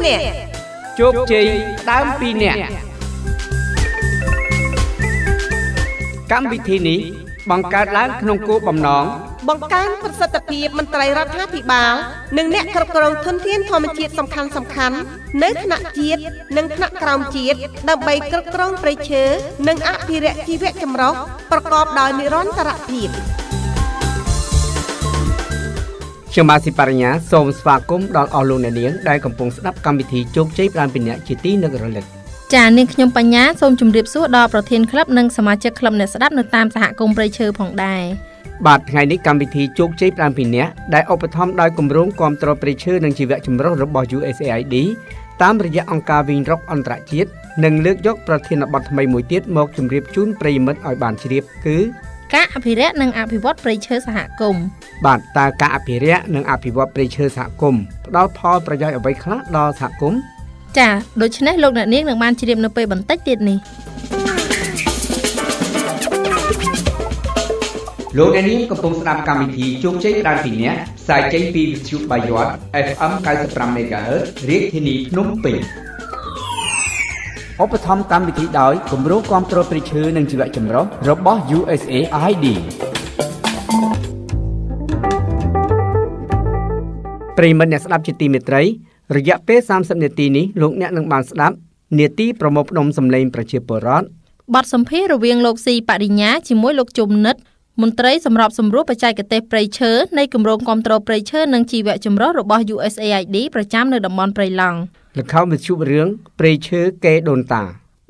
នាក់ ជោគជ័យផ្ដើមពីអ្នកកម្មវិធីនេះបង្កើតឡើងក្នុងគោលបំណង បង្កើនប្រសិទ្ធភាពមន្ត្រីរដ្ឋាភិបាលនិងអ្នកគ្រប់គ្រងធនធានធម្មជាតិសំខាន់សំខាន់នៅថ្នាក់ជាតិនិងថ្នាក់ក្រោមជាតិដើម្បីគ្រប់គ្រងព្រៃឈើនិងអភិរក្សជីវៈចម្រុះប្រកបដោយនិរន្តរភាព ខ្ញុំបាទស៊ីបរិញ្ញាសូមស្វាគមន៍ដល់អស់លោកអ្នកនាងដែលកំពុងស្ដាប់កម្មវិធីជោគជ័យផ្ដើមពីអ្នកជាទីនឹករលឹក ចានាងខ្ញុំបញ្ញាសូមជម្រាបសួរដល់ប្រធានក្លឹបនិងសមាជិកក្លឹបអ្នកស្ដាប់នៅតាមសហគមន៍ព្រៃឈើផងដែរ បាទថ្ងៃនេះកម្មវិធីជោគជ័យផ្ដើមពីអ្នកដែលឧបត្ថម្ភដោយគម្រោងគាំទ្រព្រៃឈើនិងជីវៈចម្រុះរបស់ USAID តាមរយៈអង្គការវិញរកអន្តរជាតិនឹងលើកយកប្រធានបទថ្មីមួយទៀតមកជម្រាបជូនប្រិយមិត្តឲ្យបានជ្រាបគឺ ការអភិរក្សនិងអភិវឌ្ឍព្រៃឈើសហគមន៍ បាទតើការអភិរក្សនិងអភិវឌ្ឍព្រៃឈើសហគមន៍ផ្ដល់ផលប្រយោជន៍អ្វីខ្លះដល់សហគមន៍ ចាដូច្នេះលោកអ្នកនាងនឹងបានជ្រាបនៅពេលបន្តិចទៀតនេះ លោកអ្នកនាងកំពុងស្ដាប់កម្មវិធីជោគជ័យផ្ដើមពីអ្នកផ្សាយចេញពីវិទ្យុបាយ័ន FM 95 MHz រាជធានីភ្នំពេញឧបត្ថម្ភកម្មវិធីដោយគម្រោងគាំទ្រព្រៃឈើនិងជីវៈចម្រុះរបស់ USAID ប្រិយមិត្តអ្នកស្ដាប់ជាទីមេត្រីរយៈពេល30នាទីនេះលោកអ្នកនឹងបានស្ដាប់នាទីប្រមូលផ្ដុំសម្លេងប្រជាពលរដ្ឋ បទសម្ភាសន៍រវាងលោកស៊ីបរិញ្ញាជាមួយលោកជុំនិតមន្ត្រីសម្របសម្រួលបច្ចេកទេសព្រៃឈើនៃគម្រោងគាំទ្រព្រៃឈើនិងជីវៈចម្រុះរបស់ USAID ប្រចាំនៅតំបន់ព្រៃឡង់ ល្ខោនវិទ្យុរឿងព្រៃឈើកេដូនតា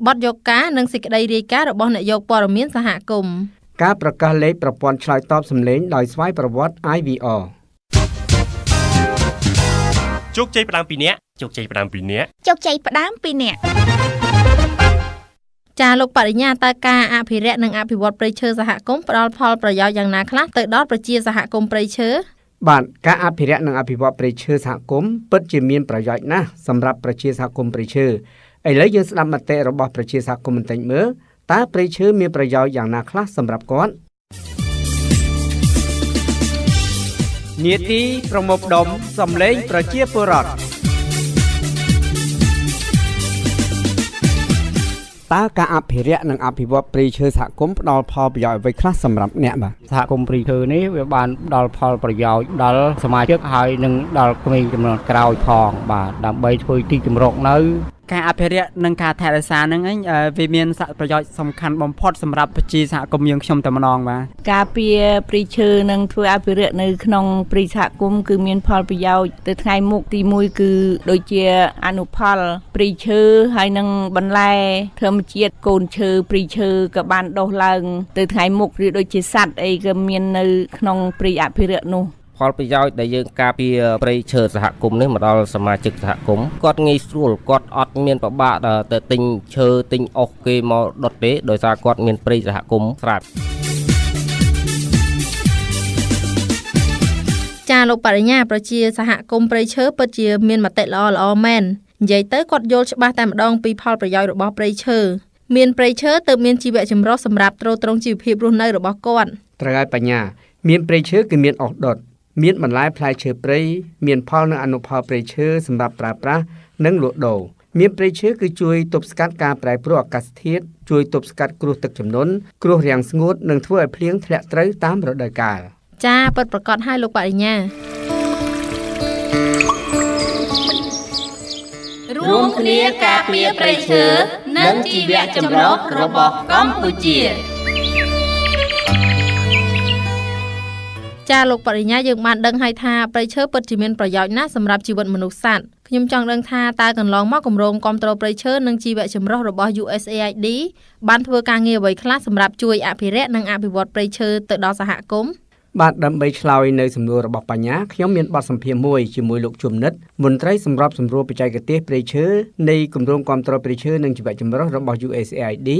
បទយកការនិងសេចក្តីរាយការណ៍របស់អ្នកយកព័ត៌មានសហគមន៍ ការប្រកាសលេខប្រព័ន្ធឆ្លើយតបសម្លេងដោយស្វ័យប្រវត្តិ IVR ជោគជ័យផ្ដើមពីអ្នកជោគជ័យផ្ដើមពីអ្នក ជោគជ័យផ្ដើមពីអ្នក ចាលោកបរិញ្ញាតើការអភិរក្សនិងអភិវឌ្ឍព្រៃឈើសហគមន៍ផ្ដល់ផលប្រយោជន៍យ៉ាងណាខ្លះទៅដល់ប្រជាសហគមន៍ព្រៃឈើ បាទការអភិរក្សនិងអភិវឌ្ឍព្រៃឈើសហគមន៍ពិតជាមានប្រយោជន៍ណាស់សម្រាប់ប្រជាសហគមន៍ព្រៃឈើឥឡូវយើងស្ដាប់មតិរបស់ប្រជាសហគមន៍បន្តិចមើលតើព្រៃឈើមានប្រយោជន៍យ៉ាងណាខ្លះសម្រាប់គាត់នាទីប្រមូលផ្ដុំសម្លេងប្រជាពលរដ្ឋតើការអភិរក្សនិងអភិវឌ្ឍព្រៃឈើសហគមន៍ផ្ដល់ផលប្រយោជន៍អ្វីខ្លះសម្រាប់អ្នកបាទ សហគមន៍ព្រៃឈើនេះវាបានផ្ដល់ផលប្រយោជន៍ដល់សមាជិកហើយនិងដល់ក្មេងជំនាន់ក្រោយផងបាទដើម្បីធ្វើទីជម្រកនៅ ការអភិរក្សនិងការថែរក្សាហ្នឹងឯងវាមានសារៈប្រយោជន៍សំខាន់បំផុតសម្រាប់ប្រជាសហគមន៍យើងខ្ញុំតែម្ដងបាទ ការពារព្រៃឈើនិងធ្វើអភិរក្សនៅក្នុងព្រៃសហគមន៍គឺមានផលប្រយោជន៍ទៅថ្ងៃមុខទី1គឺដូចជាអនុផលព្រៃឈើហើយនិងបន្លែធម្មជាតិកូនឈើព្រៃឈើក៏បានដុះឡើងទៅថ្ងៃមុខឬដូចជាសត្វអីក៏មាននៅក្នុងព្រៃអភិរក្សនោះ ផលប្រយោជន៍ដែលយើងការពារព្រៃឈើសហគមន៍នេះមកដល់សមាជិកសហគមន៍គាត់ងាយស្រួលគាត់អត់មានពិបាកទៅទិញឈើទិញអុសគេមកដុតទេដោយសារគាត់មានព្រៃសហគមន៍ស្រាប់ ចាលោកបរិញ្ញាប្រជាសហគមន៍ព្រៃឈើពិតជាមានមតិល្អល្អមែននិយាយទៅគាត់យល់ច្បាស់តែម្ដងពីផលប្រយោជន៍របស់ព្រៃឈើមានព្រៃឈើទើបមានជីវៈចម្រុះសម្រាប់ទ្រទ្រង់ជីវភាពរស់នៅរបស់គាត់ ត្រូវហើយបញ្ញាមានព្រៃឈើគឺមានអុសដុតមានបន្លែផ្លែឈើព្រៃមានផលនិងអនុផលព្រៃឈើសម្រាប់ប្រើប្រាស់និងលក់ដូរមានព្រៃឈើគឺជួយទប់ស្កាត់ការប្រែប្រួលអាកាសធាតុជួយទប់ស្កាត់គ្រោះទឹកជំនន់គ្រោះរាំងស្ងួតនិងធ្វើឲ្យភ្លៀងធ្លាក់ត្រូវតាមរដូវកាល ចាពិតប្រាកដហើយលោកបរិញ្ញា រួមគ្នាការពារព្រៃឈើនិងជីវៈចម្រុះរបស់កម្ពុជា ចាលោកបរិញ្ញាយើងបានដឹងហើយថាព្រៃឈើពិតជាមានប្រយោជន៍ណាស់សម្រាប់ជីវិតមនុស្សសត្វខ្ញុំចង់ដឹងថាតើកន្លងមកគម្រោងគាំទ្រព្រៃឈើនិងជីវៈចម្រុះរបស់ USAID បានធ្វើការងារអ្វីខ្លះសម្រាប់ជួយអភិរក្សនិងអភិវឌ្ឍព្រៃឈើទៅដល់សហគមន៍ បាទដើម្បីឆ្លើយនៅសំណួររបស់បញ្ញាខ្ញុំមានបទសម្ភាសន៍មួយជាមួយលោកជុំនិតមន្ត្រីសម្របសម្រួលបច្ចេកទេសព្រៃឈើនៃគម្រោងគាំទ្រព្រៃឈើនិងជីវៈចម្រុះរបស់ USAID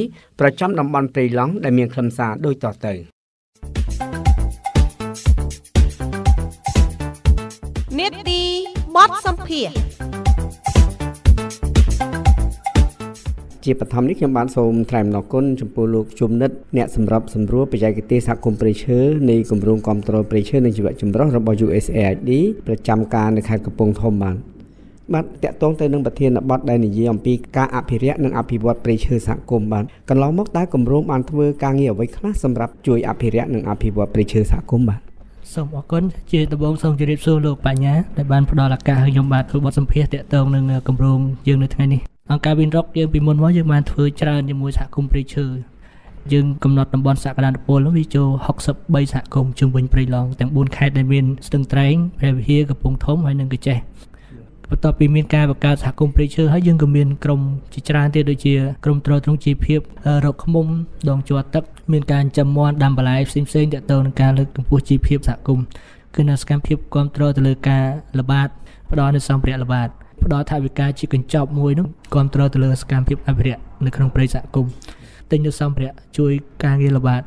ប្រចាំតំបន់ព្រៃឡង់ដែលមានខ្លឹមសារដូចតទៅ នាទីបទសម្ភាសន៍ ជាបឋមនេះខ្ញុំបានសូមថ្លែងអំណរគុណចំពោះលោកជុំនិតអ្នកសម្របសម្រួលបច្ចេកទេសសហគមន៍ព្រៃឈើនៃគម្រោងគាំទ្រព្រៃឈើនិងជីវៈចម្រុះរបស់ USAID ប្រចាំការនៅខេត្តកំពង់ធំបាទ បាទតកតងទៅនឹងប្រធានបទដែលនិយាយអំពីការអភិរក្សនិងអភិវឌ្ឍព្រៃឈើសហគមន៍បាទកន្លងមកតើគម្រោងបានធ្វើការងារអ្វីខ្លះសម្រាប់ជួយអភិរក្សនិងអភិវឌ្ឍព្រៃឈើសហគមន៍បាទសូមអរគុណជាដំបូងសូមជម្រាបសួរលោកបញ្ញាដែលបានផ្ដល់ឱកាសឲ្យខ្ញុំបាទធ្វើបទសម្ភាសន៍ទាក់ទងនឹងគម្រោងយើងនៅថ្ងៃនេះអង្គការ Winrock យើងពីមុនមកយើងបានធ្វើច្រើនជាមួយសហគមន៍ព្រៃឈើយើងកំណត់តំបន់សក្តានុពលនោះវាចូល63សហគមន៍ជុំវិញព្រៃឡង់ទាំង4ខេត្តដែលមានស្ទឹងត្រែងព្រះវិហារកំពង់ធំហើយនិងក្រចេះបន្ទាប់ពីមានការបង្កើតសហគមន៍ព្រៃឈើហើយយើងក៏មានក្រុមជាច្រើនទៀតដូចជាក្រុមទ្រទ្រង់ជីវភាពរកឃ្មុំដងជ័រទឹកមានការចិញ្ចឹមមាន់ដាំបន្លែផ្សេងៗទាក់ទងនឹងការលើកកម្ពស់ជីវភាពសហគមន៍គឺនៅសកម្មភាពគាំទ្រទៅលើការល្បាតផ្ដល់នូវសម្ភារៈល្បាតផ្ដល់ថវិកាជាកញ្ចប់មួយនោះគាំទ្រទៅលើសកម្មភាពអភិរក្សនៅក្នុងព្រៃសហគមន៍ទិញនូវសម្ភារៈជួយការងារល្បាត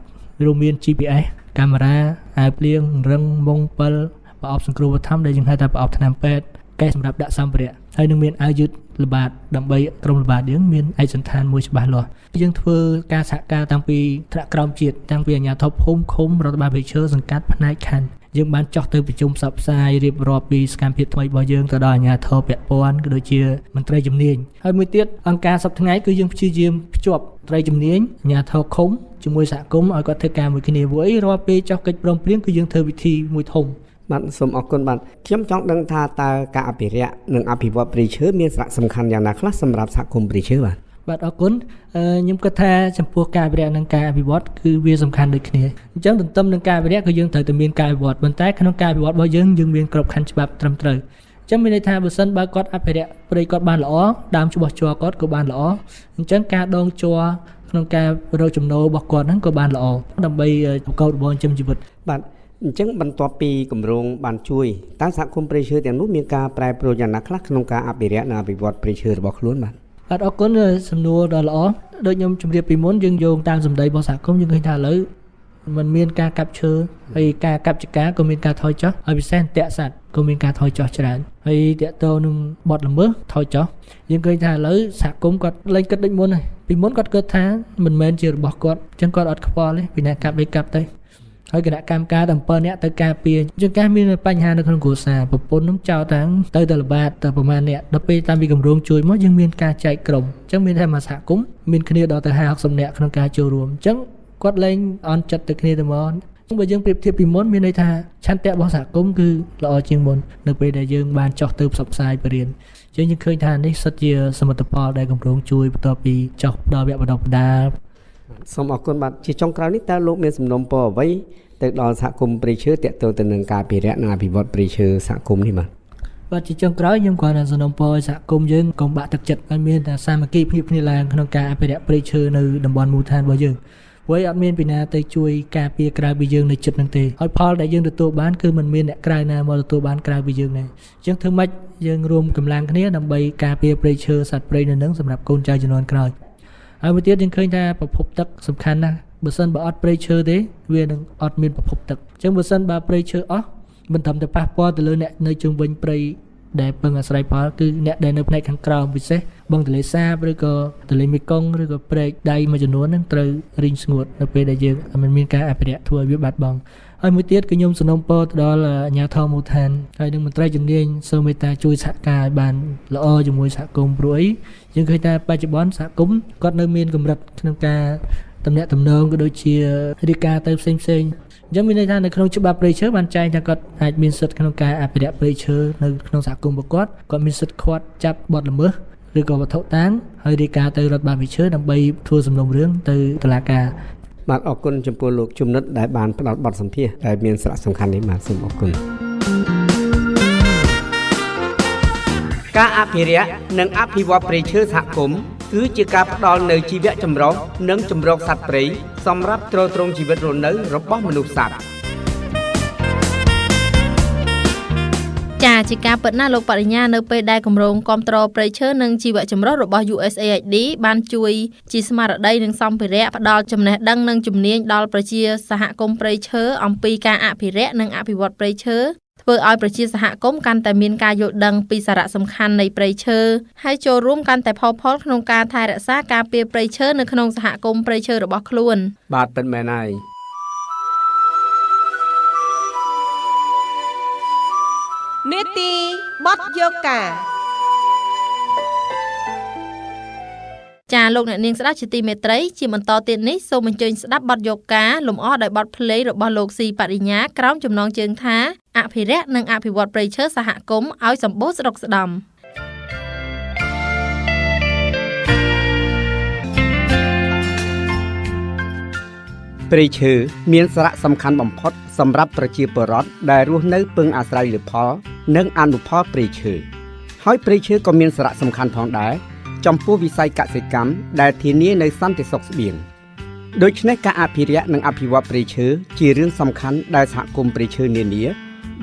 រួមមាន GPS កាមេរ៉ាអាវភ្លៀងរឹងមុងពិលប្រអប់សង្គ្រោះបឋមដែលយើងហៅថាប្រអប់ថ្នាំពេទ្យកេសសម្រាប់ដាក់សម្ភារៈហើយនឹងមានអាវយឺតល្បាតដើម្បីក្រុមល្បាតយើងមានឯកសណ្ឋានមួយច្បាស់លាស់យើងធ្វើការសហការតាំងពីថ្នាក់ក្រោមជាតិតាំងពីអាជ្ញាធរភូមិឃុំរដ្ឋបាលព្រៃឈើសង្កាត់ផ្នែកខណ្ឌយើងបានចុះទៅប្រជុំផ្សព្វផ្សាយរៀបរាប់ពីសកម្មភាពថ្មីរបស់យើងទៅដល់អាជ្ញាធរពាក់ព័ន្ធក៏ដូចជាមន្ត្រីជំនាញហើយមួយទៀតអង្គការសប្តាហ៍ថ្ងៃគឺយើងព្យាយាមភ្ជាប់មន្ត្រីជំនាញអាជ្ញាធរឃុំជាមួយសហគមន៍ឲ្យគាត់ធ្វើការមួយគ្នាព្រោះអីរាល់ពេលចុះកិច្ចព្រមព្រៀងគឺយើងធ្វើវិធីមួយធំបាទសូមអរគុណបាទខ្ញុំចង់ដឹងថាតើការអភិរក្សនិងអភិវឌ្ឍព្រៃឈើមានសារៈសំខាន់យ៉ាងណាខ្លះសម្រាប់សហគមន៍ព្រៃឈើបាទបាទអរគុណខ្ញុំគិតថាចំពោះការអភិរក្សនិងការអភិវឌ្ឍគឺវាសំខាន់ដូចគ្នាអញ្ចឹងទន្ទឹមនឹងការអភិរក្សគឺយើងត្រូវតែមានការអភិវឌ្ឍប៉ុន្តែក្នុងការអភិវឌ្ឍរបស់យើងយើងមានក្របខ័ណ្ឌច្បាប់ត្រឹមត្រូវអញ្ចឹងមានន័យថាបើសិនបើគាត់អភិរក្សព្រៃគាត់បានល្អដើមច្បាស់ជ័រគាត់ក៏បានល្អអញ្ចឹងការដងជ័រក្នុងការរកចំណូលរបស់គាត់ហ្នឹងក៏បានល្អដើម្បីប្រកបរបរចិញ្ចឹមជីវិតបាទអញ្ចឹងបន្ទាប់ពីគម្រោងបានជួយតើសហគមន៍ព្រៃឈើទាំងនោះមានការប្រែប្រួលយ៉ាងណាខ្លះក្នុងការអភិរក្សនិងអភិវឌ្ឍព្រៃឈើរបស់ខ្លួនបាទបាទអរគុណសំណួរដ៏ល្អដូចខ្ញុំជម្រាបពីមុនយើងយោងតាមសម្ដីរបស់សហគមន៍យើងឃើញថាឥឡូវมันមានការកាប់ឈើហើយការកាប់ចការក៏មានការថយចុះហើយពិសេសអន្ទាក់សត្វក៏មានការថយចុះច្រើនហើយទាក់ទងនឹងបទល្មើសថយចុះយើងឃើញថាឥឡូវសហគមន៍គាត់លែងគិតដូចមុនហើយពីមុនគាត់គិតថាមិនមែនជារបស់គាត់អញ្ចឹងគាត់អត់ខ្វល់ទេពីណាកាប់អីកាប់ទៅហើយគណៈកម្មការទាំង7នាក់ទៅការពារជាងការមានបញ្ហានៅក្នុងគ្រួសារប្រពន្ធនឹងចោលតាំងទៅតែល្បាតតែប្រហែលអ្នកដល់ពេលតាមពីគម្រោងជួយមកយើងមានការចែកក្រុមអញ្ចឹងមានតែមួយសហគមន៍មានគ្នាដល់ទៅ50 60នាក់ក្នុងការចូលរួមអញ្ចឹងគាត់លែងអន់ចិត្តទៅគ្នាទៅមកបើយើងប្រៀបធៀបពីមុនមានន័យថាឆន្ទៈរបស់សហគមន៍គឺល្អជាងមុននៅពេលដែលយើងបានចុះទៅផ្សព្វផ្សាយបរិញ្ញាអញ្ចឹងយើងឃើញថានេះសុទ្ធជាសមិទ្ធផលដែលគម្រោងជួយបន្ទាប់ពីចុះដល់វគ្គបណ្ដុះបណ្ដាលសូមអរគុណបាទជាចុងក្រោយនេះតើលោកមានសំណូមពរអ្វីទៅដល់សហគមន៍ព្រៃឈើទាក់ទងទៅនឹងការអភិរក្សនិងអភិវឌ្ឍព្រៃឈើសហគមន៍នេះបាទបាទជាចុងក្រោយខ្ញុំគ្រាន់តែសំណូមពរឲ្យសហគមន៍យើងកុំបាក់ទឹកចិត្តឲ្យមានតែសាមគ្គីភាពគ្នាឡើងក្នុងការអភិរក្សព្រៃឈើនៅតំបន់មូលដ្ឋានរបស់យើងព្រោះអត់មានពីណាទៅជួយការពារក្រៅពីយើងនៅចិត្តនឹងទេហើយផលដែលយើងទទួលបានគឺមិនមានអ្នកក្រៅណាមកទទួលបានក្រៅពីយើងទេអញ្ចឹងធ្វើម៉េចយើងរួមកម្លាំងគ្នាដើម្បីការពារព្រៃឈើសត្វព្រៃនៅនឹងសម្រាប់កូនចៅជំនាន់ក្រោយហើយមួយទៀតយើងឃើញថាប្រភពទឹកសំខាន់ណាស់បើសិនបើអត់ព្រៃឈើទេវានឹងអត់មានប្រភពទឹកអញ្ចឹងបើសិនបើព្រៃឈើអស់មិនត្រឹមតែប៉ះពាល់ទៅលើអ្នកនៅជុំវិញព្រៃដែលពឹងអាស្រ័យផលគឺអ្នកដែលនៅផ្នែកខាងក្រោមពិសេសបឹងទន្លេសាបឬក៏ទន្លេមេគង្គឬក៏ព្រែកដៃមួយចំនួនហ្នឹងត្រូវរីងស្ងួតនៅពេលដែលយើងមិនមានការអភិរក្សធ្វើឲ្យវាបាត់បង់ហើយមួយទៀតគឺខ្ញុំសំណូមពរទៅដល់អាជ្ញាធរមូលដ្ឋានហើយនិងមន្ត្រីជំនាញសូមមេត្តាជួយសហការឲ្យបានល្អជាមួយសហគមន៍ព្រោះអីយើងឃើញថាបច្ចុប្បន្នសហគមន៍គាត់នៅមានកម្រិតក្នុងការតំណាក់តំណងក៏ដូចជារាយការណ៍ទៅផ្សេងផ្សេងអញ្ចឹងមានន័យថានៅក្នុងច្បាប់ព្រៃឈើបានចែងថាគាត់អាចមានសិទ្ធិក្នុងការអភិរក្សព្រៃឈើនៅក្នុងសហគមន៍របស់គាត់គាត់មានសិទ្ធិឃាត់ចាប់បទល្មើសឬក៏វត្ថុតាងហើយរាយការណ៍ទៅរដ្ឋបាលព្រៃឈើដើម្បីធ្វើសំណុំរឿងទៅតុលាការបាទអរគុណចំពោះលោកជំនិតដែលបានផ្ដល់បទសម្ភាសន៍ដែលមានសារៈសំខាន់នេះបាទសូមអរគុណការអភិរក្សនិងអភិវឌ្ឍព្រៃឈើសហគមន៍គឺជាការផ្ដល់នូវជីវៈចម្រុះនិងជម្រកសត្វព្រៃសម្រាប់ទ្រទ្រង់ជីវិតរស់នៅរបស់មនុស្សសត្វចាជាការពិតណាស់លោកបរិញ្ញានៅពេលដែលគម្រោងគាំទ្រព្រៃឈើនិងជីវៈចម្រុះរបស់ USAID បានជួយជាស្មារតីនិងសម្ភារៈផ្ដល់ចំណេះដឹងនិងជំនាញដល់ប្រជាសហគមន៍ព្រៃឈើអំពីការអភិរក្សនិងអភិវឌ្ឍព្រៃឈើធ្វើឲ្យប្រជាសហគមន៍កាន់តែមានការយល់ដឹងពីសារៈសំខាន់នៃព្រៃឈើហើយចូលរួមកាន់តែផុសផុលក្នុងការថែរក្សាការពារព្រៃឈើនៅក្នុងសហគមន៍ព្រៃឈើរបស់ខ្លួនបាទពិតមែនហើយនេតិបទយកការ ចាលោកអ្នកនាងស្ដាប់ជាទីមេត្រីជាបន្តទៀតនេះសូមអញ្ជើញស្ដាប់បទយកការលម្អដោយបទភ្លេងរបស់លោកស៊ីបរិញ្ញាក្រោមចំណងជើងថាអភិរក្សនិងអភិវឌ្ឍព្រៃឈើសហគមន៍ឲ្យសម្បូរស្ដុកស្ដំព្រៃឈើមានសារៈសំខាន់បំផុតសម្រាប់ប្រជាពលរដ្ឋដែលរស់នៅពឹងអាស្រ័យលើផលនិងអនុផលព្រៃឈើហើយព្រៃឈើក៏មានសារៈសំខាន់ផងដែរចំពោះវិស័យកសិកម្មដែលធានានូវសន្តិសុខស្បៀងដូច្នេះការអភិរក្សនិងអភិវឌ្ឍព្រៃឈើជារឿងសំខាន់ដែលសហគមន៍ព្រៃឈើនានា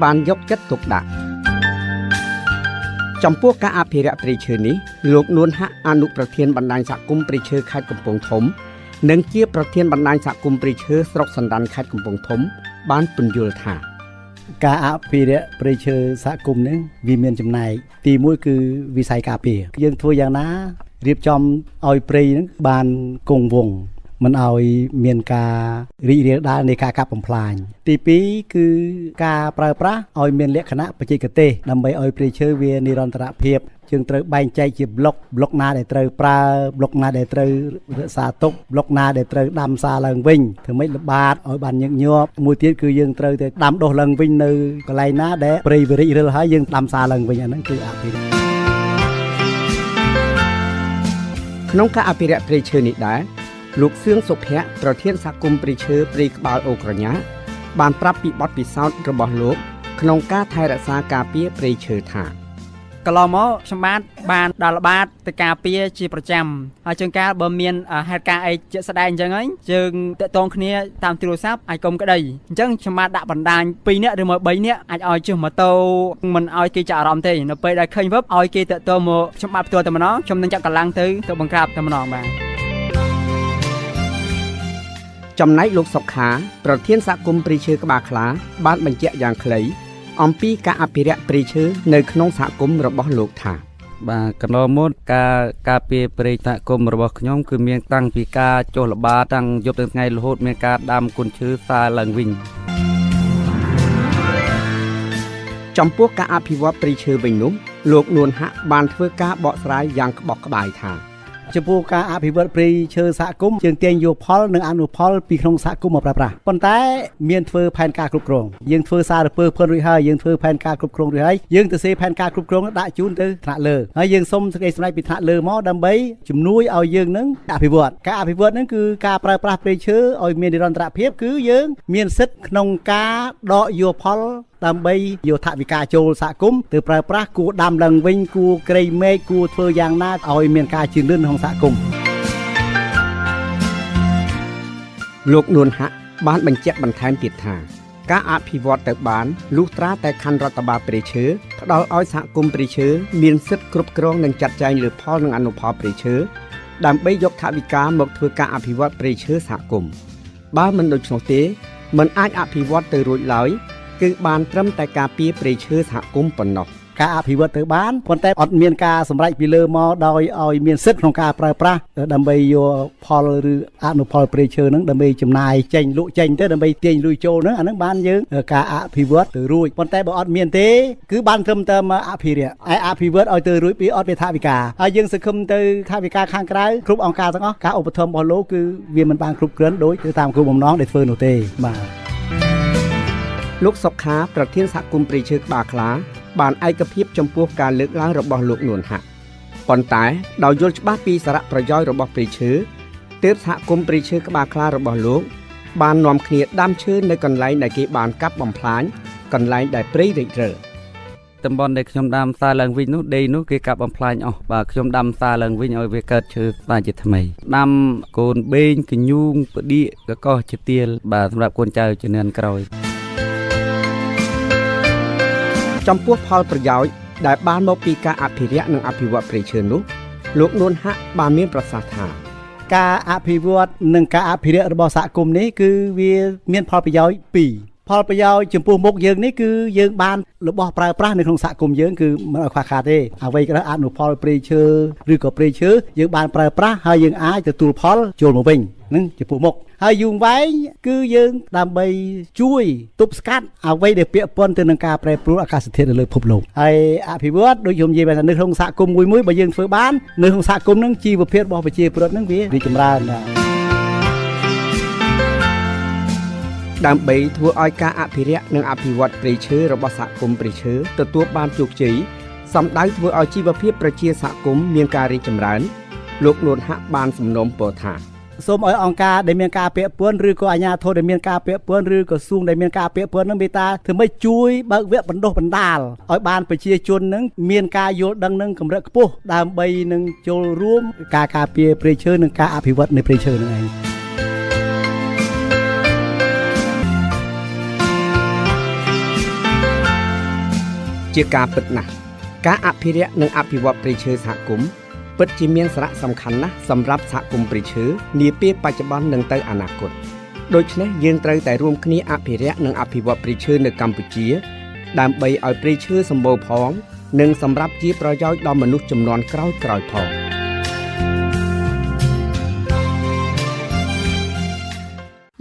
បានយកចិត្តទុកដាក់ចំពោះការអភិរក្សព្រៃឈើនេះលោកនួនហាក់អនុប្រធានបណ្ដាញសហគមន៍ព្រៃឈើខេត្តកំពង់ធំនិងជាប្រធានបណ្ដាញសហគមន៍ព្រៃឈើស្រុកសណ្ដានខេត្តកំពង់ធំបានពន្យល់ថាការអភិរក្សព្រៃឈើសហគមន៍នេះវាមានចំណែកទី1គឺវិស័យការពារយើងធ្វើយ៉ាងណារៀបចំឲ្យព្រៃហ្នឹងបានគង់វង្សមិនឲ្យមានការរីករាលដាលនៃការកាប់បំផ្លាញទី2គឺការប្រើប្រាស់ឲ្យមានលក្ខណៈបច្ចេកទេសដើម្បីឲ្យព្រៃឈើវានិរន្តរភាពយើងត្រូវបែងចែកជាប្លុកណាដែលត្រូវប្រើប្លុកណាដែលត្រូវរក្សាទុកប្លុកណាដែលត្រូវដាំសារឡើងវិញធ្វើម៉េចល្បាតឲ្យបានញឹកញាប់មួយទៀតគឺយើងត្រូវតែដាំដុះឡើងវិញនៅកន្លែងណាដែលព្រៃវារិចរិលហើយយើងដាំសារឡើងវិញអាហ្នឹងគឺអភិរក្សក្នុងការអភិរក្សព្រៃឈើនេះដែរលោកសឿងសុភ័ក្រប្រធានសហគមន៍ព្រៃឈើព្រៃក្បាលអូក្រញាបានប្រាប់ពីបទពិសោធន៍របស់លោកក្នុងការថែរក្សាការពារព្រៃឈើថាកន្លងមកខ្ញុំបានដល់ល្បាតទៅការពារជាប្រចាំហើយជួនកាលបើមានហេតុការណ៍អីជាក់ស្ដែងអញ្ចឹងហើយយើងតាក់ទងគ្នាតាមទូរស័ព្ទអាចកុំក្តីអញ្ចឹងខ្ញុំបានដាក់បណ្ដាញ2នាក់ឬមក3នាក់អាចឲ្យជិះម៉ូតូមិនឲ្យគេចាក់អារម្មណ៍ទេនៅពេលដែលឃើញវឹបឲ្យគេតាក់ទងមកខ្ញុំបានផ្ទាល់តែម្ដងខ្ញុំនឹងចាក់កម្លាំងទៅបង្ក្រាបតែម្ដងបាទចំណែកលោកសុខាប្រធានសហគមន៍ព្រៃឈើក្បាលខ្លាបានបញ្ជាក់យ៉ាងខ្លីអំពីការអភិរក្សព្រៃឈើនៅក្នុងសហគមន៍របស់លោកថាបាទកន្លងមកការការពារព្រៃសហគមន៍របស់ខ្ញុំគឺមានតាំងពីការចុះល្បាតតាំងយប់ដល់ថ្ងៃរហូតមានការដាំគុនឈើសារឡើងវិញចំពោះការអភិវឌ្ឍព្រៃឈើវិញនោះលោកនួនហាក់បានធ្វើការបកស្រាយយ៉ាងក្បោះក្បាយថាចំពោះការអភិវឌ្ឍព្រៃឈើសហគមន៍យើងទាញយកផលនិងអនុផលពីក្នុងសហគមន៍មកប្រើប្រាស់ប៉ុន្តែមានធ្វើផែនការគ្រប់គ្រងយើងធ្វើសារពើភឿនរួចហើយយើងធ្វើផែនការគ្រប់គ្រងរួចហើយយើងទៅសេផែនការគ្រប់គ្រងដាក់ជូនទៅថ្នាក់លើហើយយើងសុំសេចក្តីសម្រេចពីថ្នាក់លើមកដើម្បីជំនួយឲ្យយើងនឹងអភិវឌ្ឍការអភិវឌ្ឍនឹងគឺការប្រើប្រាស់ព្រៃឈើឲ្យមាននិរន្តរភាពគឺយើងមានសិទ្ធិក្នុងការដកយកផលដើម្បីយកថវិកាចូលសហគមន៍ទៅប្រើប្រាស់គួរដាំឡើងវិញគួរក្រៃមេឃគួរធ្វើយ៉ាងណាឲ្យមានការជឿនលឿនក្នុងសហគមន៍លោកនួនហាក់បានបញ្ជាក់បន្ថែមទៀតថាការអភិវឌ្ឍទៅបានលុះត្រាតែខណ្ឌរដ្ឋបាលព្រៃឈើផ្ដល់ឲ្យសហគមន៍ព្រៃឈើមានសិទ្ធិគ្រប់គ្រងនិងចាត់ចែងលើផលនិងអនុផលព្រៃឈើដើម្បីយកថវិកាមកធ្វើការអភិវឌ្ឍព្រៃឈើសហគមន៍បើមិនដូច្នោះទេមិនអាចអភិវឌ្ឍទៅរួចឡើយគឺបានត្រឹមតែការពារព្រៃឈើសហគមន៍ប៉ុណ្ណោះការអភិវឌ្ឍទៅបានប៉ុន្តែអត់មានការសម្រេចពីលើមកដោយឲ្យមានសិទ្ធិក្នុងការប្រើប្រាស់ដើម្បីយកផលឬអនុផលព្រៃឈើហ្នឹងដើម្បីចំណាយចេញលក់ចេញទៅដើម្បីទាញលុយចូលហ្នឹងអាហ្នឹងបានយើងការអភិវឌ្ឍទៅរួចប៉ុន្តែបើអត់មានទេគឺបានត្រឹមតែមកអភិរក្សឯអភិវឌ្ឍឲ្យទៅរួចពីអត់មានថវិកាហើយយើងសង្ឃឹមទៅថវិកាខាងក្រៅគ្រប់អង្គការទាំងអស់ការឧបត្ថម្ភរបស់លោកគឺវាមិនបានគ្រប់គ្រាន់ដូចទៅតាមគោលបំណងដែលធ្វើនោះទេបាទលោកសុខាប្រធានសហគមន៍ព្រៃឈើក្បាលខ្លាបានឯកភាពចំពោះការលើកឡើងរបស់លោកនួនហាក់ប៉ុន្តែដោយយល់ច្បាស់ពីសារៈប្រយោជន៍របស់ព្រៃឈើទើបសហគមន៍ព្រៃឈើក្បាលខ្លារបស់លោកបាននាំគ្នាដាំឈើនៅកន្លែងដែលគេបានកាប់បំផ្លាញកន្លែងដែលព្រៃរិចរិលតំបន់ដែលខ្ញុំដាំសារឡើងវិញនោះដីនោះគេកាប់បំផ្លាញអស់បាទខ្ញុំដាំសារឡើងវិញឲ្យវាកើតឈើបានជាថ្មីដាំកូនបេងកញូងពដៀកកកោះជាទៀលបាទសម្រាប់កូនចៅជំនាន់ក្រោយចំពោះផលប្រយោជន៍ដែលបានមកពីការអភិរក្សនិងអភិវឌ្ឍព្រៃឈើនោះលោកនួនហាក់បានមានប្រសាសន៍ថាការអភិវឌ្ឍនិងការអភិរក្សរបស់សហគមន៍នេះគឺវាមានផលប្រយោជន៍ពីរផលប្រយោជន៍ចំពោះមុខយើងនេះគឺយើងបានរបស់ប្រើប្រាស់នៅក្នុងសហគមន៍យើងគឺមិនឲ្យខ្វះខាតទេអ្វីក៏ដោយអនុផលព្រៃឈើឬក៏ព្រៃឈើយើងបានប្រើប្រាស់ហើយយើងអាចទទួលផលចូលមកវិញនឹងចំពោះមុខ ហើយយូរវែងគឺយើងដើម្បីជួយទប់ស្កាត់អ្វីដែលពាក់ព័ន្ធទៅនឹងការប្រែប្រួលអាកាសធាតុនៅលើពិភពលោកហើយអភិវឌ្ឍដូចខ្ញុំនិយាយថានៅក្នុងសហគមន៍មួយៗបើយើងធ្វើបាននៅក្នុងសហគមន៍ហ្នឹងជីវភាពរបស់ប្រជាពលរដ្ឋហ្នឹងវារីកចម្រើនដើម្បីធ្វើឲ្យការអភិរក្សនិងអភិវឌ្ឍព្រៃឈើរបស់សហគមន៍ព្រៃឈើទទួលបានជោគជ័យសំដៅធ្វើឲ្យជីវភាពប្រជាសហគមន៍មានការរីកចម្រើនលោកនួនហាក់បានសំណូមពរថាសូមឲ្យអង្គការដែលមានការពាក់ព័ន្ធឬក៏អាជ្ញាធរដែលមានការពាក់ព័ន្ធឬក្រសួងដែលមានការពាក់ព័ន្ធនឹងមេត្តាធ្វើម៉េចជួយបើកវគ្គបណ្ដុះបណ្ដាលឲ្យបានប្រជាជននឹងមានការយល់ដឹងនឹងកម្រិតខ្ពស់ដើម្បីនឹងចូលរួមការការពារព្រៃឈើនិងការអភិវឌ្ឍនៃព្រៃឈើនឹងឯងជាការពិតណាស់ការអភិរក្សនិងអភិវឌ្ឍព្រៃឈើសហគមន៍ពិតជាមានសារៈសំខាន់ណាស់សម្រាប់សហគមន៍ព្រៃឈើនាពេលបច្ចុប្បន្ននិងទៅអនាគតដូច្នេះយើងត្រូវតែរួមគ្នាអភិរក្សនិងអភិវឌ្ឍព្រៃឈើនៅកម្ពុជាដើម្បីឲ្យព្រៃឈើសម្បូរផងនិងសម្រាប់ជាប្រយោជន៍ដល់មនុស្សជំនាន់ក្រោយៗផង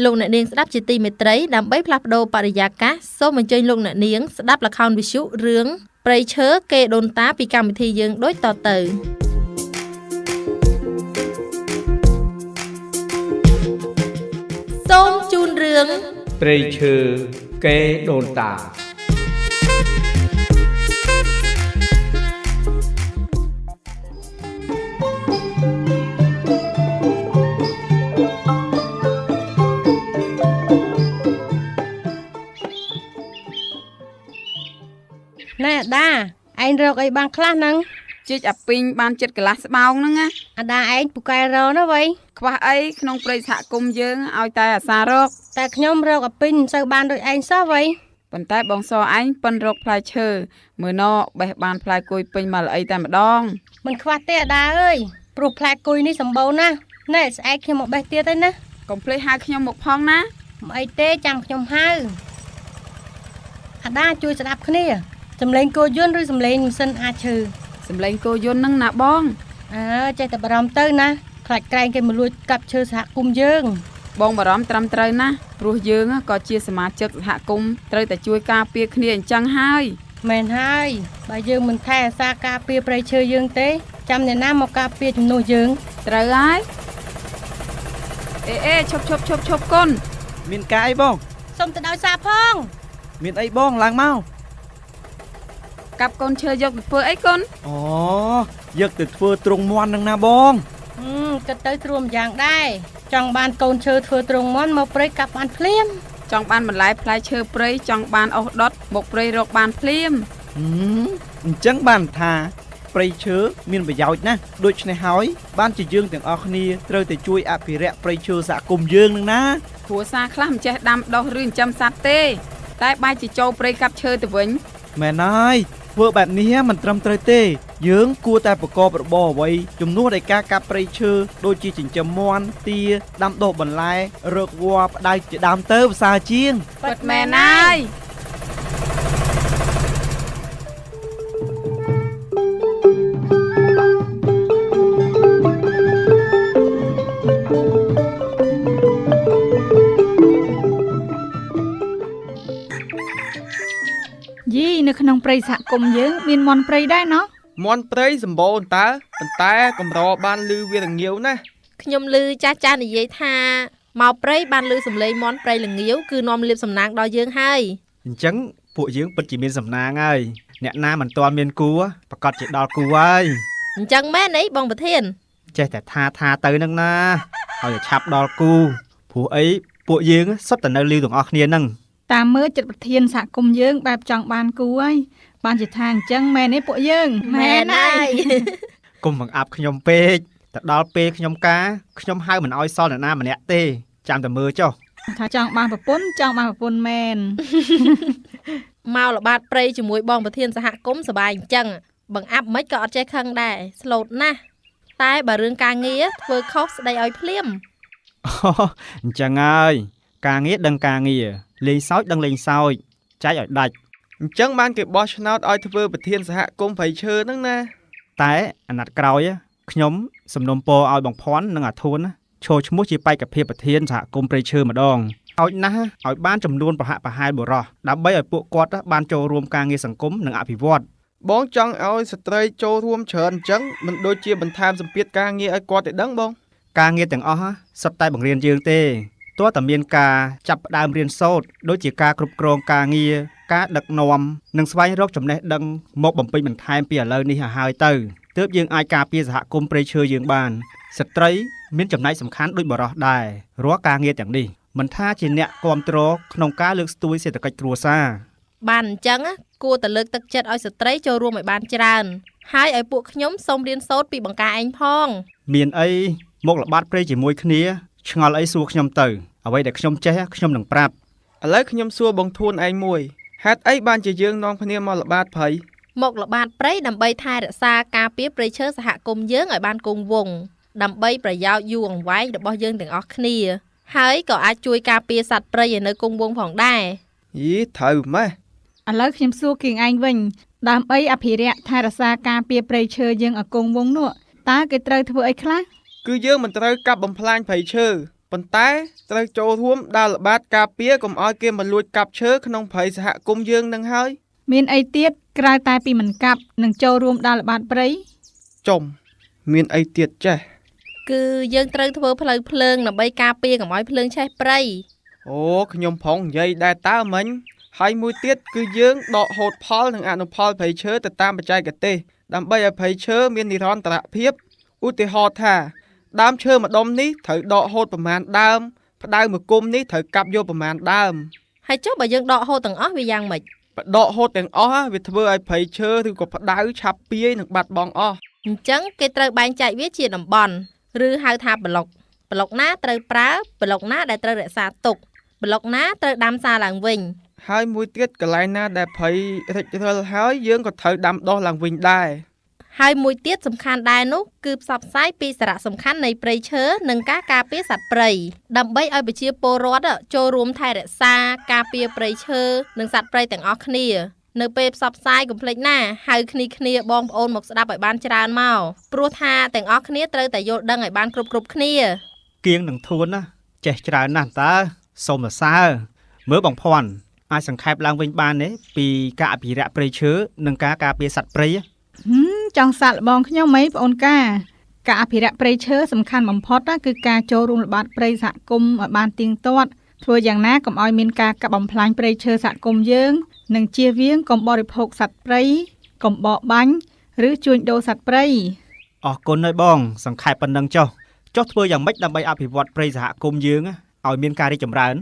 លោកអ្នកនាងស្ដាប់ជាទីមេត្រីដើម្បីផ្លាស់ប្ដូរបរិយាកាសសូមអញ្ជើញលោកអ្នកនាងស្ដាប់ល្ខោនវិទ្យុរឿងព្រៃឈើគេដូនតាពីកម្មវិធីយើងដូចតទៅសូមជូនរឿងព្រៃឈើគេដូនតាណែអាដាឯងរកអីបានខ្លះហ្នឹងជីកអាពីងបានចិត្តកន្លះស្បោងហ្នឹងណាអាដាឯងពូកែរកណាវ៉ៃខ្វះអីក្នុងព្រៃសហគមន៍យើងឲ្យតែអាសារកតែខ្ញុំរកអាពីងមិនសូវបានដូចឯងសោះវ៉ៃប៉ុន្តែបងសឯងប៉ិនរកផ្លែឈើមើលណបេះបានផ្លែគុយពេញមកល្អីតែម្ដងមិនខ្វះទេអាដាអើយព្រោះផ្លែគុយនេះសម្បូរណាស់ណែស្អែកខ្ញុំមកបេះទៀតហើយណាកុំភ្លេចហៅខ្ញុំមកផងណាមិនអីទេចាំខ្ញុំហៅអាដាជួយស្ដាប់គ្នាសំឡេងគោយន្តឬសំឡេងម៉ាស៊ីនអាចឈើសំឡេងគោយន្តនឹងណាបងអើចេះតែបារម្ភទៅណាខ្លាចក្រែងគេមកលួចកាប់ឈើសហគមន៍យើងបងបារម្ភត្រឹមត្រូវណាស់ព្រោះយើងក៏ជាសមាជិកសហគមន៍ត្រូវតែជួយការពារគ្នាអញ្ចឹងហើយមែនហើយបើយើងមិនថែអាសាការពារព្រៃឈើយើងទេចាំអ្នកណាមកការពារជំនួសយើងត្រូវហើយអេឈប់ឈប់ឈប់ឈប់កូនមានការអីបងសុំទៅដោយសារផងមានអីបងឡើងមកកាប់កូនឈើយកទៅធ្វើអីកូនអូយកទៅធ្វើទ្រុងមាន់នឹងណាបងគិតទៅទ្រួមយ៉ាងដែរចង់បានកូនឈើធ្វើទ្រុងមាន់មកព្រៃកាប់បានភ្លាមចង់បានបន្លែផ្លែឈើព្រៃចង់បានអុសដុតមកព្រៃរកបានភ្លាមអញ្ចឹងបានថាព្រៃឈើមានប្រយោជន៍ណាស់ដូច្នេះហើយបានជាយើងទាំងអស់គ្នាត្រូវតែជួយអភិរក្សព្រៃឈើសហគមន៍យើងនឹងណាគ្រួសារខ្លះមិនចេះដាំដុះឬចិញ្ចឹមសត្វទេតែបែរជាចូលព្រៃកាប់ឈើទៅវិញមែនហើយធ្វើបែបនេះមិនត្រឹមត្រូវទេយើងគួរតែប្រកបរបរអ្វីជំនួសដោយការកាប់ព្រៃឈើដូចជាចិញ្ចឹមមាន់ទាដាំដុះបន្លែរកវល្លិផ្ដៅជាដើមទៅប្រសើរជាងពិតមែនហើយយីនៅក្នុងព្រៃសហគមន៍យើងមានមាន់ព្រៃដែរណោះមាន់ព្រៃសម្បូរតើប៉ុន្តែកម្របានលឺវារងាវណាស់ខ្ញុំលឺចាស់ៗនិយាយថាមកព្រៃបានលឺសំឡេងមាន់ព្រៃល្ងាវគឺនាំលាភសំណាងដល់យើងហើយអញ្ចឹងពួកយើងពិតជាមានសំណាងហើយអ្នកណាមិនទាន់មានគូប្រកាសជាដល់គូហើយអញ្ចឹងមែនអីបងប្រធានចេះតែថាទៅនឹងណាឲ្យឆាប់ដល់គូព្រោះអីពួកយើងសុទ្ធតែនៅលីវទាំងអស់គ្នានឹងតាមមើលចិត្តប្រធានសហគមន៍យើងបែបចង់បានគូហើយបានជាថាអញ្ចឹងមែនទេពួកយើងមែនហើយកុំបង្អាប់ខ្ញុំពេកទៅដល់ពេលខ្ញុំការខ្ញុំហៅមិនអោយសល់អ្នកណាម្នាក់ទេចាំតែមើលចុះថាចង់បានប្រពន្ធចង់បានប្រពន្ធមែនមកល្បាតព្រៃជាមួយបងប្រធានសហគមន៍សប្បាយអញ្ចឹងបង្អាប់មិនក៏អត់ចេះខឹងដែរស្លូតណាស់តែបើរឿងការងារធ្វើខុសស្ដីឲ្យភ្លាមអូអញ្ចឹងហើយការងារដឹងការងារលេងសើចដឹងលេងសើចចែកឲ្យដាច់អញ្ចឹងបានគេបោះឆ្នោតឲ្យធ្វើប្រធានសហគមន៍ព្រៃឈើហ្នឹងណាតែអាណត្តិក្រោយខ្ញុំសំណូមពរឲ្យបងភ័ណ្ឌនិងអាធួន ឈរឈ្មោះជាបេក្ខភាពប្រធានសហគមន៍ព្រៃឈើម្ដងឲ្យណាស់ឲ្យបានចំនួនប្រហាក់ប្រហែលបុរសដើម្បីឲ្យពួកគាត់បានចូលរួមការងារសង្គមនិងអភិវឌ្ឍ បងចង់ឲ្យស្ត្រីចូលរួមច្រើនអញ្ចឹងមិនដូចជាបន្ថែមសម្ពាធការងារឲ្យគាត់ទេដឹងបង ការងារទាំងអស់សុទ្ធតែបង្រៀនយើងទេទោះតែមានការចាប់ផ្ដើមរៀនសូត្រដូចជាការគ្រប់គ្រងការងារការដឹកនាំនិងស្វែងរកចំណេះដឹងមកបំពេញបន្ថែមពីឥឡូវនេះឲ្យហើយទៅទើបយើងអាចការពារសហគមន៍ព្រៃឈើយើងបានស្ត្រីមានចំណែកសំខាន់ដូចបុរសដែររាល់ការងារទាំងនេះមិនថាជាអ្នកគ្រប់គ្រងក្នុងការលើកស្ទួយសេដ្ឋកិច្ចគ្រួសារ បានអញ្ចឹងគួរតែលើកទឹកចិត្តឲ្យស្ត្រីចូលរួមឲ្យបានច្រើនហើយឲ្យពួកខ្ញុំសូមរៀនសូត្រពីបង្ការឯងផង មានអីមកល្បាតព្រៃជាមួយគ្នាឆ្ងល់អីសួរខ្ញុំទៅអ្វីដែលខ្ញុំចេះខ្ញុំនឹងប្រាប់ ឥឡូវខ្ញុំសួរបងធួនឯងមួយហេតុអីបានជាយើងនាំគ្នាមកល្បាតព្រៃ មកល្បាតព្រៃដើម្បីថែរក្សាការពារព្រៃឈើសហគមន៍យើងឲ្យបានគង់វង្សដើម្បីប្រយោជន៍យូរអង្វែងរបស់យើងទាំងអស់គ្នាហើយក៏អាចជួយការពារសត្វព្រៃឲ្យនៅគង់វង្សផងដែរ យីត្រូវម៉េះ ឥឡូវខ្ញុំសួរគៀងឯងវិញដើម្បីអភិរក្សថែរក្សាការពារព្រៃឈើយើងឲ្យគង់វង្សនោះតើគេត្រូវធ្វើអីខ្លះ គឺយើងមិនត្រូវកាប់បំផ្លាញព្រៃឈើប៉ុន្តែត្រូវចូលរួមដើរល្បាតការពារកុំឲ្យគេមកលួចកាប់ឈើក្នុងព្រៃសហគមន៍យើងនឹងហើយ មានអីទៀតក្រៅតែពីមិនកាប់និងចូលរួមដើរល្បាតព្រៃ ចំមានអីទៀតចេះ គឺយើងត្រូវធ្វើផ្លូវភ្លើងដើម្បីការពារកុំឲ្យភ្លើងឆេះព្រៃ អូខ្ញុំផងនិយាយដែរតើមិញហើយមួយទៀតគឺយើងដកហូតផលនិងអនុផលព្រៃឈើទៅតាមបច្ចេកទេសដើម្បីឲ្យព្រៃឈើមាននិរន្តរភាពឧទាហរណ៍ថាដើមឈើម្ដុំនេះត្រូវដកហូតប្រមាណដើមផ្ដៅមួយគុំនេះត្រូវកាប់យកប្រមាណដើម ហើយចុះបើយើងដកហូតទាំងអស់វាយ៉ាងម៉េច បើដកហូតទាំងអស់វាធ្វើឲ្យព្រៃឈើឬក៏ផ្ដៅឆាប់ពាយនិងបាត់បង់អស់ អញ្ចឹងគេត្រូវបែងចែកវាជាតំបន់ឬហៅថាប្លុកប្លុកណាត្រូវប្រើប្លុកណាដែលត្រូវរក្សាទុកប្លុកណាត្រូវដាំសារឡើងវិញ ហើយមួយទៀតកន្លែងណាដែលព្រៃរិចរិលហើយយើងក៏ត្រូវដាំដុះឡើងវិញដែរ ហើយមួយទៀតសំខាន់ដែរនោះគឺផ្សព្វផ្សាយពីសារៈសំខាន់នៃព្រៃឈើនិងការការពារសត្វព្រៃដើម្បីឲ្យប្រជាពលរដ្ឋចូលរួមថែរក្សាការពារព្រៃឈើនិងសត្វព្រៃទាំងអស់គ្នានៅពេលផ្សព្វផ្សាយកុំភ្លេចណាហៅគ្នាគ្នាបងប្អូនមកស្ដាប់ឲ្យបានច្រើនមកព្រោះថាទាំងអស់គ្នាត្រូវតែយល់ដឹងឲ្យបានគ្រប់ៗគ្នា គៀងនឹងធួនណាចេះច្រើនណាស់តើសូមសរសើរមើលបងភ័ណ្ឌអាចសង្ខេបឡើងវិញបានទេពីការអភិរក្សព្រៃឈើនិងការការពារសត្វព្រៃ ហឹមចង់សាកល្បងខ្ញុំហីប្អូនកាការអភិរក្សព្រៃឈើសំខាន់បំផុតណាគឺការចូលរួមល្បាតព្រៃសហគមន៍ឲ្យបានទៀងទាត់ធ្វើយ៉ាងណាកុំឲ្យមានការកាប់បំផ្លាញព្រៃឈើសហគមន៍យើងនិងជៀសវាងកុំបរិភោគសត្វព្រៃកុំបរបាញ់ឬជួញដូរសត្វព្រៃ អរគុណហើយបងសង្ខេបប៉ុណ្ណឹងចុះចុះធ្វើយ៉ាងម៉េចដើម្បីអភិវឌ្ឍព្រៃសហគមន៍យើងឲ្យមានការរីកចម្រើន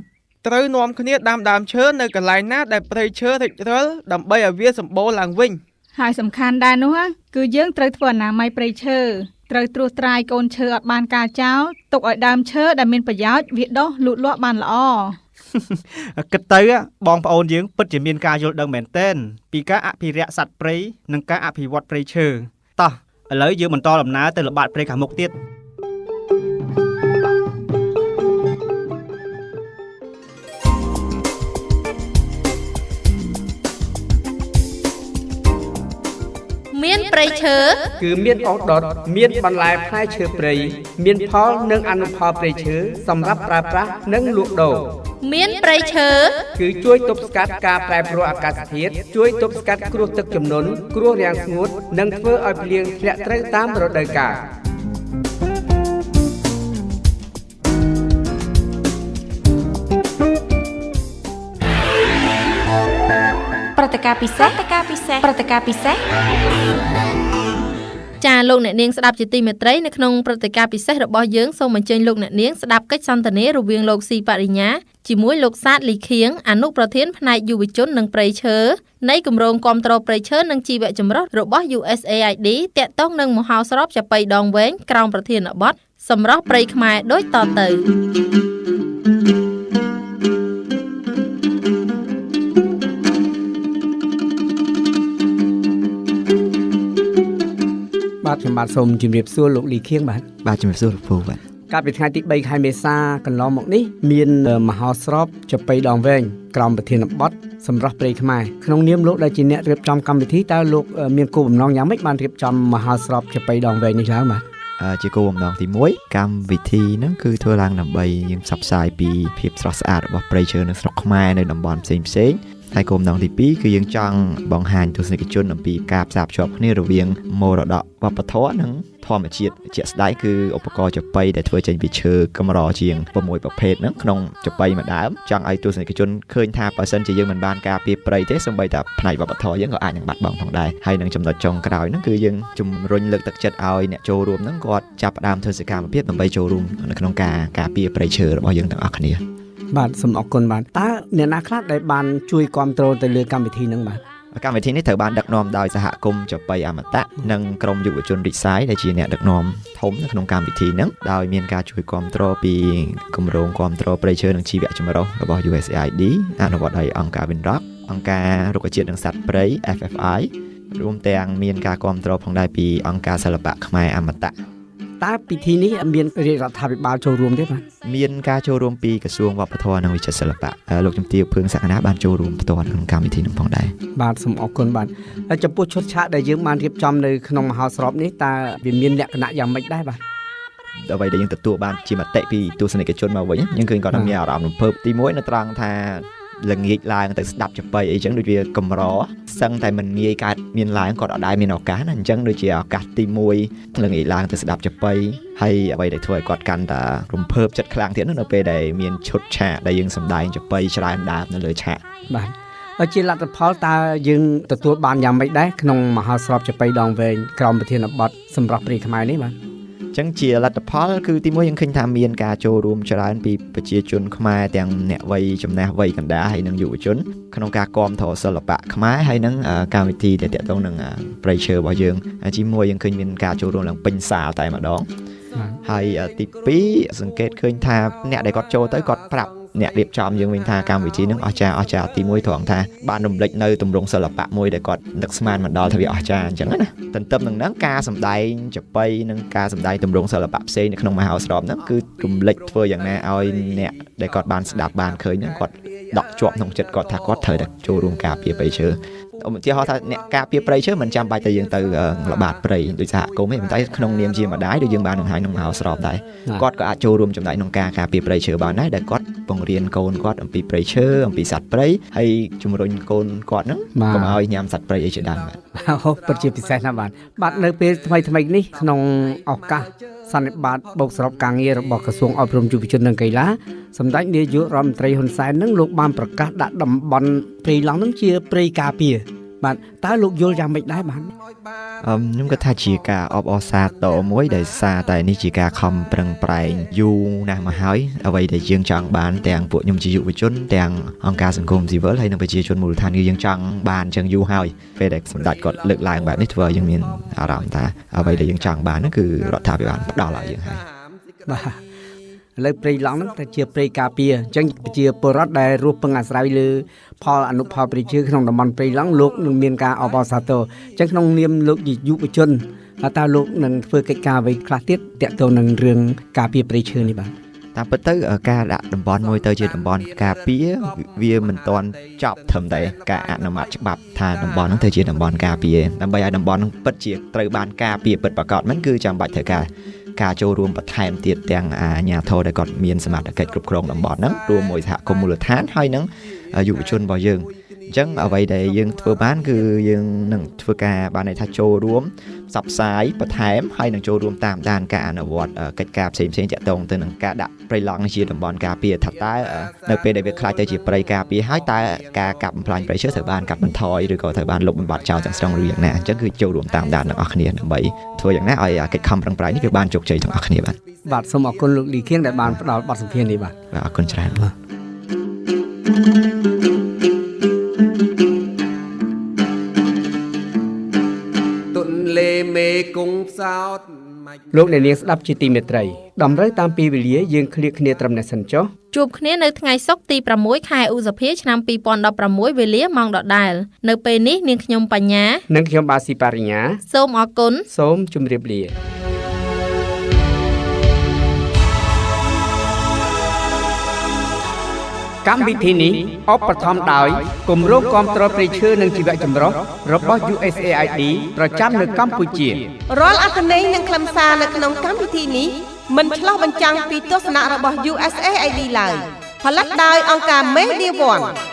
ត្រូវនាំគ្នាដាំដើមឈើនៅកន្លែងណាដែលព្រៃឈើរិចរិលដើម្បីឲ្យវាសម្បូរឡើងវិញ ហើយសំខាន់ដែរនោះណាគឺយើងត្រូវធ្វើអនាម័យព្រៃឈើត្រូវត្រួសត្រាយកូនឈើអត់បានការចោលទុកឲ្យដើមឈើដែលមានប្រយោជន៍វាដុះលូតលាស់បានល្អ គិតទៅបងប្អូនយើងពិតជាមានការយល់ដឹងមែនទែនពីការអភិរក្សសត្វព្រៃនិងការអភិវឌ្ឍព្រៃឈើតោះឥឡូវយើងបន្តដំណើរទៅល្បាតព្រៃខាងមុខទៀត មានព្រៃឈើ គឺមានអុសដុតមានបន្លែផ្លែឈើព្រៃមានផលនិងអនុផលព្រៃឈើសម្រាប់ប្រើប្រាស់និងលក់ដូរ មានព្រៃឈើ គឺជួយទប់ស្កាត់ការប្រែប្រួលអាកាសធាតុជួយទប់ស្កាត់គ្រោះទឹកជំនន់គ្រោះរាំងស្ងួតនិងធ្វើឲ្យភ្លៀងធ្លាក់ត្រូវតាមរដូវកាល ព្រឹត្តិការណ៍ពិសេសព្រឹត្តិការណ៍ពិសេសព្រឹត្តិការណ៍ពិសេស ចាលោកអ្នកនាងស្ដាប់ជាទីមេត្រីនៅក្នុងព្រឹត្តិការណ៍ពិសេសរបស់យើងសូមអញ្ជើញលោកអ្នកនាងស្ដាប់កិច្ចសន្ទនារវាងលោកស៊ីបរិញ្ញាជាមួយលោកសាទលីខៀងអនុប្រធានផ្នែកយុវជននិងព្រៃឈើនៃគម្រោងគាំទ្រព្រៃឈើនិងជីវចម្រុះរបស់ USAID ទាក់ទងនឹងមហោស្រពចាប៉ីដងវែងក្រោមប្រធានបទសម្រស់ព្រៃខ្មែរដូចតទៅ បាទខ្ញុំបាទសូមជម្រាបសួរលោកលីខៀងបាទ បាទជំរាបសួរលោកពូបាទ កាលពីថ្ងៃទី3ខែមេសាកន្លងមកនេះមានមហោស្រពចាប៉ីដងវែងក្រោមប្រធានបទសម្រស់ព្រៃខ្មែរក្នុងនាមលោកដែលជាអ្នករៀបចំកម្មវិធីតើលោកមានគោលបំណងយ៉ាងម៉េចបានរៀបចំមហោស្រពចាប៉ីដងវែងនេះឡើងបាទ ជាគោលបំណងទី1កម្មវិធីហ្នឹងគឺធ្វើឡើងដើម្បីយើងផ្សព្វផ្សាយពីភាពស្រស់ស្អាតរបស់ព្រៃឈើនៅស្រុកខ្មែរនៅតំបន់ផ្សេងៗហើយគោលបំណងទី2គឺយើងចង់បង្ហាញទស្សនិកជនអំពីការផ្សារភ្ជាប់គ្នារវាងមរតកវប្បធម៌និងធម្មជាតិជាក់ស្ដែងគឺឧបករណ៍ចាប៉ីដែលធ្វើចេញពីឈើកម្រជាង6ប្រភេទហ្នឹងក្នុងចាប៉ីមួយដើមចង់ឲ្យទស្សនិកជនឃើញថាបើសិនជាយើងមិនបានការពារព្រៃទេសូម្បីតែផ្នែកវប្បធម៌យើងក៏អាចនឹងបាត់បង់ផងដែរហើយនឹងចំណុចចុងក្រោយហ្នឹងគឺយើងជំរុញលើកទឹកចិត្តឲ្យអ្នកចូលរួមហ្នឹងគាត់ចាប់ផ្ដើមធ្វើសកម្មភាពដើម្បីចូលរួមនៅក្នុងការការពារព្រៃឈើរបស់យើងទាំងអស់គ្នាបាទសូមអរគុណបាទតើអ្នកណាខ្លះដែលបានជួយគ្រប់គ្រងទៅលើកម្មវិធីហ្នឹងបាទកម្មវិធីនេះត្រូវបានដឹកនាំដោយសហគមន៍ចាប៉ីអមតៈនិងក្រុមយុវជនរិស័យដែលជាអ្នកដឹកនាំធំនៅក្នុងកម្មវិធីហ្នឹងដោយមានការជួយគាំទ្រពីគម្រោងគាំទ្រព្រៃឈើនិងជីវៈចម្រុះរបស់ USAID អនុវត្តដោយអង្គការ Winrock អង្គការរុក្ខជាតិនិងសត្វព្រៃ FFI រួមទាំងមានការគាំទ្រផងដែរពីអង្គការសិល្បៈខ្មែរអមតៈតើពិធីនេះមានរាជរដ្ឋាភិបាលចូលរួមទេបាទមានការចូលរួមពីក្រសួងវប្បធម៌និងវិចិត្រសិល្បៈលោកជំទាវភឿងសក្តាបានចូលរួមផ្ទាល់ក្នុងកម្មវិធីនេះផងដែរបាទសូមអរគុណបាទហើយចំពោះឈុតឆាកដែលយើងបានរៀបចំនៅក្នុងមហោស្រពនេះតើវាមានលក្ខណៈយ៉ាងម៉េចដែរបាទអ្វីដែលយើងទទួលបានជាមតិពីទស្សនិកជនមកវិញយើងឃើញគាត់មានអារម្មណ៍រំភើបទី1នៅត្រង់ថាល្ងាចឡើងទៅស្ដាប់ចាប៉ីអីចឹងដូចវាកម្រសឹងតែមិនងាយកើតមានឡើងគាត់អត់ដែរមានឱកាសណាអញ្ចឹងដូចជាឱកាសទី1ល្ងាចឡើងទៅស្ដាប់ចាប៉ីហើយអ្វីដែលធ្វើឲ្យគាត់កាន់តែរំភើបចិត្តខ្លាំងទៀតនោះនៅពេលដែលមានឈុតឆាកដែលយើងសម្ដែងចាប៉ីច្រើនដើមនៅលើឆាកបាទហើយជាលទ្ធផលតើយើងទទួលបានយ៉ាងម៉េចដែរក្នុងមហោស្រពចាប៉ីដងវែងក្រោមប្រធានបទសម្រាប់ព្រៃខ្មែរនេះបាទចឹងជាលទ្ធផលគឺទីមួយយើងឃើញថាមានការចូលរួមច្រើនពីប្រជាជនខ្មែរទាំងអ្នកវ័យចំណាស់វ័យកណ្ដាលហើយនិងយុវជនក្នុងការគាំទ្រសិល្បៈខ្មែរហើយនិងកម្មវិធីដែលទាក់ទងនឹងព្រៃឈើរបស់យើងទីមួយយើងឃើញមានការចូលរួមឡើងពេញសាលតែម្ដងហើយទី2សង្កេតឃើញថាអ្នកដែលគាត់ចូលទៅគាត់ប្រាប់អ្នករៀបចំយើងវិញថាកម្មវិធីហ្នឹងអស្ចារ្យអស្ចារ្យទី1ត្រង់ថាបានរំលេចនៅទម្រង់សិល្បៈមួយដែលគាត់នឹកស្មានមិនដល់ថាវាអស្ចារ្យអញ្ចឹងណាទន្ទឹមនឹងហ្នឹងការសម្ដែងចាប៉ីនិងការសម្ដែងទម្រង់សិល្បៈផ្សេងនៅក្នុងមហោស្រពហ្នឹងគឺរំលេចធ្វើយ៉ាងណាឲ្យអ្នកដែលគាត់បានស្ដាប់បានឃើញហ្នឹងគាត់ដក់ជាប់ក្នុងចិត្តគាត់ថាគាត់ត្រូវតែចូលរួមការពារព្រៃឈើឧទាហរណ៍ថាអ្នកការពារព្រៃឈើមិនចាំបាច់តែយើងទៅល្បាតព្រៃដូចសហគមន៍ទេប៉ុន្តែក្នុងនាមជាម្ដាយដូចយើងបានបង្ហាញក្នុងមហោស្រពដែរគាត់ក៏អាចចូលរួមចំណែកក្នុងការការពារព្រៃឈើបានដែរដែលគាត់បង្រៀនកូនគាត់អំពីព្រៃឈើអំពីសត្វព្រៃហើយជំរុញកូនគាត់ហ្នឹងកុំឲ្យញ៉ាំសត្វព្រៃអីជាដើមបាទអូពិតជាពិសេសណាស់បាទបាទនៅពេលថ្មីៗនេះក្នុងឱកាសសន្និបាតបូកសរុបការងាររបស់ក្រសួងអប់រំយុវជននិងកីឡាសម្ដេចនាយករដ្ឋមន្ត្រីហ៊ុនសែននឹងលោកបានប្រកាសដាក់តំបន់ព្រៃឡង់នឹងជាព្រៃការពារបាទតើលោកយល់យ៉ាងម៉េចដែរបាទខ្ញុំគិតថាជាការអបអរសាទរមួយដែលសារតែនេះជាការខំប្រឹងប្រែងយូរណាស់មកហើយអ្វីដែលយើងចង់បានទាំងពួកខ្ញុំជាយុវជនទាំងអង្គការសង្គមស៊ីវិលហើយនិងប្រជាជនមូលដ្ឋានគឺយើងចង់បានអញ្ចឹងយូរហើយពេលដែលសម្ដេចគាត់លើកឡើងបែបនេះធ្វើឲ្យយើងមានអារម្មណ៍ថាអ្វីដែលយើងចង់បានហ្នឹងគឺរដ្ឋាភិបាលផ្ដល់ឲ្យយើងហើយបាទឥឡូវព្រៃឡង់ហ្នឹងតែជាព្រៃការពារអញ្ចឹងប្រជាពលរដ្ឋដែលរស់ពឹងអាស្រ័យលើផលអនុផលព្រៃឈើក្នុងតំបន់ព្រៃឡង់លោកនឹងមានការអបអរសាទរអញ្ចឹងក្នុងនាមលោកជាយុវជនតើលោកនឹងធ្វើកិច្ចការអ្វីខ្លះទៀតទាក់ទងនឹងរឿងការពារព្រៃឈើនេះបាទតាមពិតទៅការដាក់តំបន់មួយទៅជាតំបន់ការពារវាមិនទាន់ចប់ត្រឹមតែការអនុម័តច្បាប់ថាតំបន់ហ្នឹងទៅជាតំបន់ការពារដើម្បីឲ្យតំបន់ហ្នឹងពិតជាត្រូវបានការពារពិតប្រាកដមិនគឺចាំបាច់ត្រូវការចូលរួមបន្ថែមទៀតទាំងអាជ្ញាធរដែលគាត់មានសមត្ថកិច្ចគ្រប់គ្រងតំបន់ហ្នឹងរួមមួយសហគមន៍មូលដ្ឋានហើយនឹងយុវជនរបស់យើងអញ្ចឹងអ្វីដែលយើងធ្វើបានគឺយើងនឹងធ្វើការបានន័យថាចូលរួមផ្សព្វផ្សាយបន្ថែមហើយនឹងចូលរួមតាមដានការអនុវត្តកិច្ចការផ្សេងៗទាក់ទងទៅនឹងការដាក់ព្រៃឡង់ជាតំបន់ការពារថាតើនៅពេលដែលវាក្លាយទៅជាព្រៃការពារហើយតើការកាប់បំផ្លាញព្រៃឈើត្រូវបានកាត់បន្ថយឬក៏ត្រូវបានលុបបំបាត់ចោលទាំងស្រុងឬយ៉ាងណាអញ្ចឹងគឺចូលរួមតាមដានទាំងអស់គ្នាដើម្បីធ្វើយ៉ាងណាឲ្យកិច្ចខំប្រឹងប្រែងនេះវាបានជោគជ័យទាំងអស់គ្នាបាទបាទសូមអរគុណលោកលីខៀងដែលបានផ្ដល់បទសម្ភាសន៍នេះបាទអរគុណច្រើនបាទលោកអ្នកនាងស្ដាប់ជាទីមេត្រីតម្រូវតាមពេលវេលាយើងឃ្លាគ្នាត្រឹមនេះសិនចុះជួបគ្នានៅថ្ងៃសុក្រទី6ខែឧសភាឆ្នាំ2016វេលាម៉ោងដដែលនៅពេលនេះនាងខ្ញុំបញ្ញានិងខ្ញុំបាទស៊ីបរិញ្ញាសូមអរគុណសូមជម្រាបលា កម្មវិធីនេះឧបត្ថម្ភដោយគម្រោងគាំទ្រព្រៃឈើនិងជីវៈចម្រុះរបស់ USAID ប្រចាំនៅកម្ពុជា រាល់អត្ថន័យនិងខ្លឹមសារនៅក្នុងកម្មវិធីនេះមិនឆ្លុះបញ្ចាំងពីទស្សនៈរបស់ USAID ឡើយផលិតដោយអង្គការ Media One។